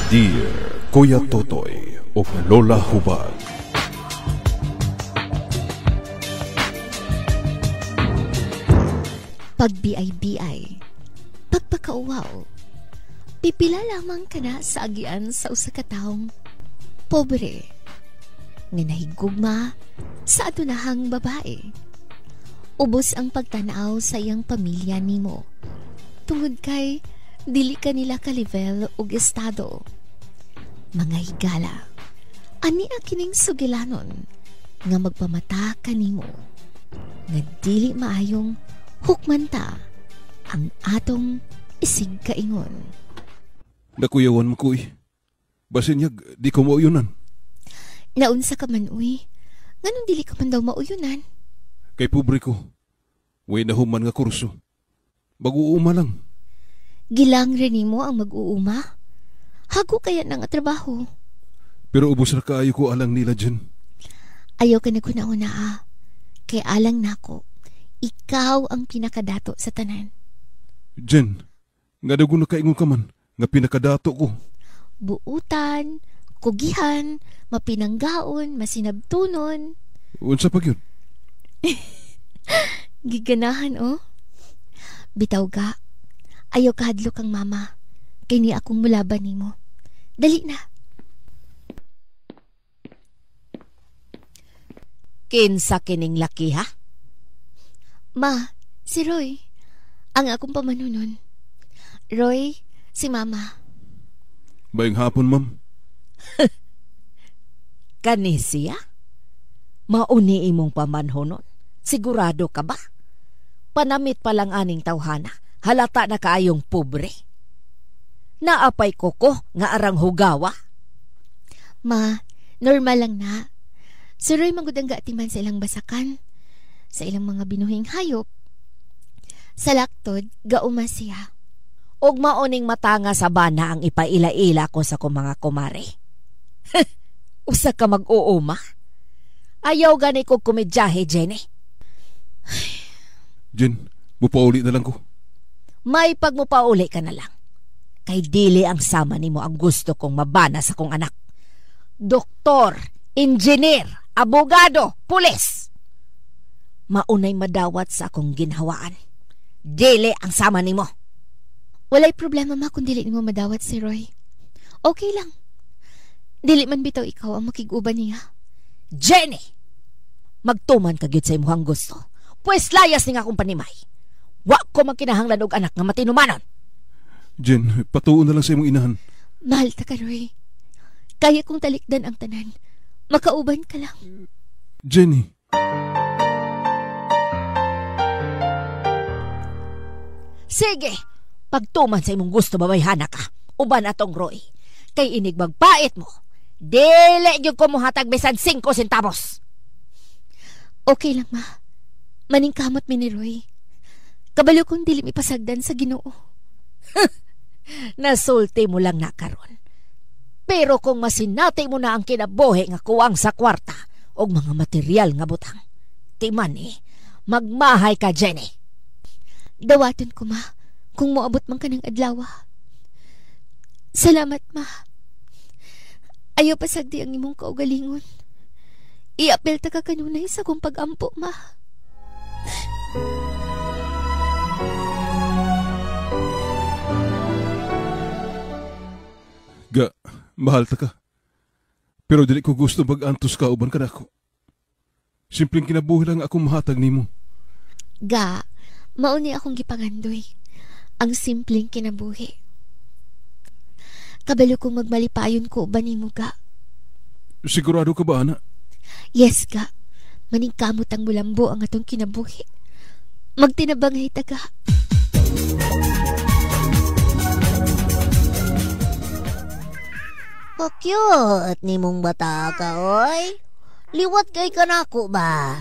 Dear Kuya Totoy of Lola Hubag. Pagbiay-biay, pagpakauwaw, pipila lamang kana sa agian sa usa ka taong pobre nga nahigugma sa adunahang babae. Ubos ang pagtanaw sa iyang pamilya nimo tungod kay dili ka nila ka-level og estado. Mga higala, ani kining sugilanon nga magpamata kanimo nga dili maayong hukmanta ang atong isig kaingon. Nakuyawan mo ko eh. Basin niya, di ko mauyunan. Naunsa ka man uy. Nganong dili ka man daw mauyunan? Kay pobre ko. Way nahuman nga kurso. Mag-uuma lang. Gilang rin nimo ang mag-uuma? Hago kaya na nga trabaho. Pero ubos ra kaayo ko alang nila dyan. Ayaw ka na kuna-una ah. Kay alang nako, ikaw ang pinakadato sa tanan. Jen, nga daw nakaingon ka man, nga pinakadato ko. Buutan, kugihan, mapinanggaon, masinabtunon. Unsa pa gyud? Giganahan oh. Bitaw ga, ayaw kahadlok kang mama. Kay ni akong mulaban nimo. Dali na. Kinsa kining laki ha? Ma, si Roy. Ang akong pamanunon. Roy, si Mama. Bayang hapon, ma'am. Kani siya? Mauni imong pamanhonon? Sigurado ka ba? Panamit pa lang aning tawhana. Halata na kaayong pobre. Naapay koko nga arang hugawa. Ma, normal lang na. Si Roy manggod ang gaatiman sa ilang basakan, sa ilang mga binuhing hayop. Sa laktod, gauma siya. Og maoning matanga sa bana ang ipaila-ila ko sa kong mga kumare. Usa ka mag-uuma? Ayaw gani ko kumedyahe, Jenny. Jen, mupauli na lang ko. May pagmupauli ka na lang. Kay dili ang sama nimo ang gusto kong mabana sa kong anak. Doktor, engineer, abogado, pulis. Maunay madawat sa akong ginhawaan. Dili ang sama nimo. Walay problema ma kung dili nimo madawat si Roy. Okay lang. Dili man bitaw ikaw ang makig-uban niya. Jenny! Magtuman ka gyud sa imong gusto. Pwes layas ni nga akong panimay. Wa ko magkinahanglan og anak nga matinumanon. Jen, patuon na lang sa imong inahan. Mahal ta ka, Roy. Kaya kong talikdan ang tanan. Makauban ka lang. Jenny. Sige, pagtuman sa imong gusto babayhana ka. Uban atong Roy. Kay inig magpait mo. Dili gyud ko mohatag bisan 5 centavos. Okay lang, ma. Maningkamot mi ni Roy. Kabalo kong dili mi pasagdan sa Ginoo. Nasulti mo lang na karon. Pero kung masinati mo na ang kinabuhi nga kuwang sa kwarta og mga material nga butang, timan eh, magmahay ka, Jenny. Dawaton ko, ma, kung moabot man ka ng adlaw. Salamat, ma. Ayaw pasagdi ang imong kaugalingon. Iapil ta ka kanunay sa kong pag-ampo, ma. Ga, mahal ta ka. Pero dili ko gusto mag-antos ka uban ka nako. Simpleng kinabuhi lang akong mahatag nimo. Ga, mauni akong gipangandoy. Ang simpleng kinabuhi. Kabalo kong magmalipayon ko uban nimo, ga. Sigurado ka ba, ana? Yes, ga. Maningkamot ang mulambo ang atong kinabuhi. Magtinabangay ta, ga. Pakyut ni mong bata ka, oy. Liwat kay kanako ba?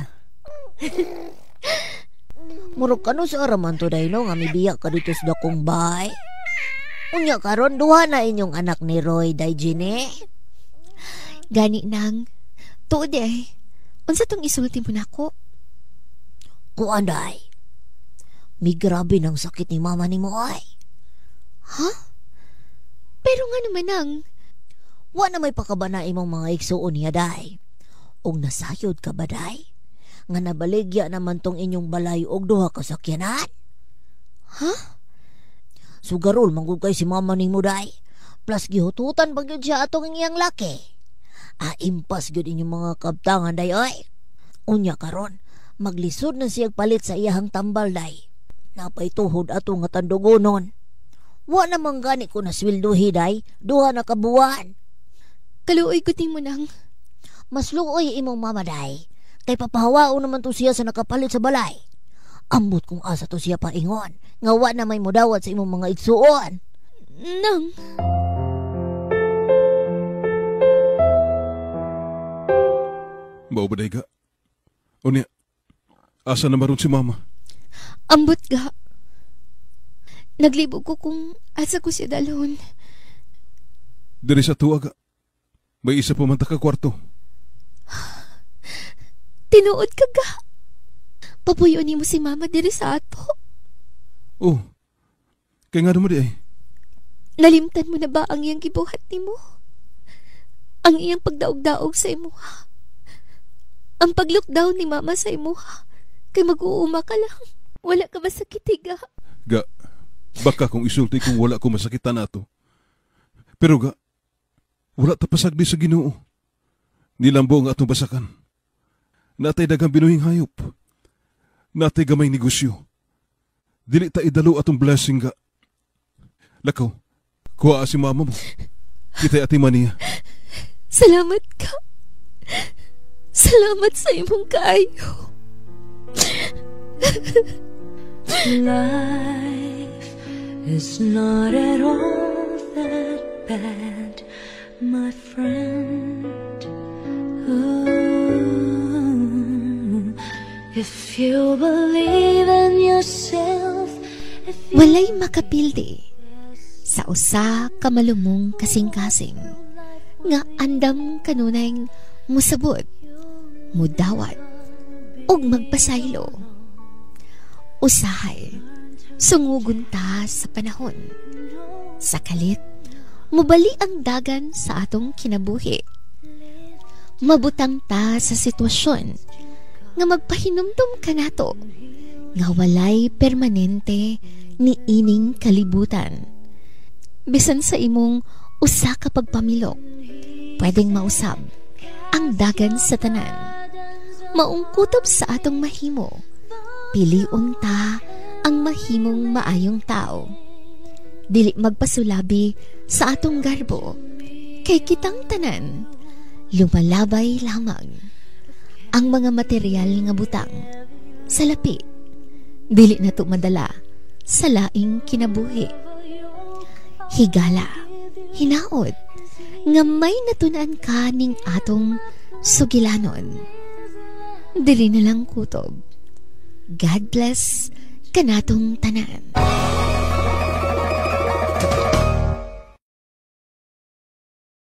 Murag kano sa araman to day no nga mibiya ka dito sa dakong bay. Unya karon duha na inyong anak ni Roy day Jenny. Gani nang tuod ay. Unsa tong isulti mo nako? Kuan day. Mi grabe nang sakit ni mama nimo ay. Ha? Pero nga naman nang Wa na may pakabana imong mga igsuon niya, day. Og nasayod ka ba, day? Nga nabaligya naman tong inyong balay og duha ka sakyanan? Ha? Sugarol manggug kay si mama nimo, day. Plus gihututan pa gyud siya atong iyang laki. Impas gyud inyong mga kabtangan, day oy. Unya karon, maglisod na siyag palit sa iyahang tambal, day. Napay tuhod ato nga tandugonon. Wa naman gani ko nasweldohi, day. Duha na ka buwan. Kaluoy ko nimo, Nang. Mas luoy imong mama, day. Kay papahawaon naman to siya sa nakapalit sa balay. Ambot kung asa to siya paingon. Nga wa na may mudawat sa imong mga igsuon. Nang. Mao ba, day ga? Unya, asa na maron si mama? Ambot ga. Naglibog ko kung asa ko siya dalhon. Diri sa tuwa ga. May isa pa man ta ka kwarto. Tinuod ka ga. Papuyo nimo si mama diri sa ato. Oh, kay nga naman di ay. Nalimtan mo na ba ang iyang gibuhat nimo? Ang iyang pagdaog-daog sa imuha. Ang pag-lockdown ni mama sa imuha. Kay mag-uuma ka lang. Wala ka ba sakit, ga? Ga, baka kung isulti kung wala ko masakitan ato. Pero ga, wala ta pasagdi sa Ginoo. Nilambo ang atong basakan. Natay daghang binuhing hayop. Natay gamay negosyo. Dili ta idalo atong blessing ga. Lakaw, kuha si mama mo. Kita'y ati maniya. Salamat ka. Salamat sa imong kaayo. Life is not at all that bad, my friend. Ooh, if you believe in yourself, if you Walay makapildi sa usa ka malumong kasing-kasing nga andam kanunay musabot, mudawat ug magpasaylo. Usahay, sungugon ta sa panahon. Sa kalit, mubali ang dagan sa atong kinabuhi. Mabutang ta sa sitwasyon nga magpahinumdum kanato nga walay permanente ni ining kalibutan. Bisan sa imong usa ka pagpamilok, pwedeng mausab ang dagan sa tanan. Maong kutob sa atong mahimo, piliun ta ang mahimong maayong tao. Dili magpasulabi sa atong garbo, kay kitang tanan lumalabay lamang ang mga material nga butang sa lapi. Dili na to madala sa laing kinabuhi. Higala, hinaot, nga may natunan ka ning atong sugilanon. Dili na lang kutob. God bless kanatong tanan.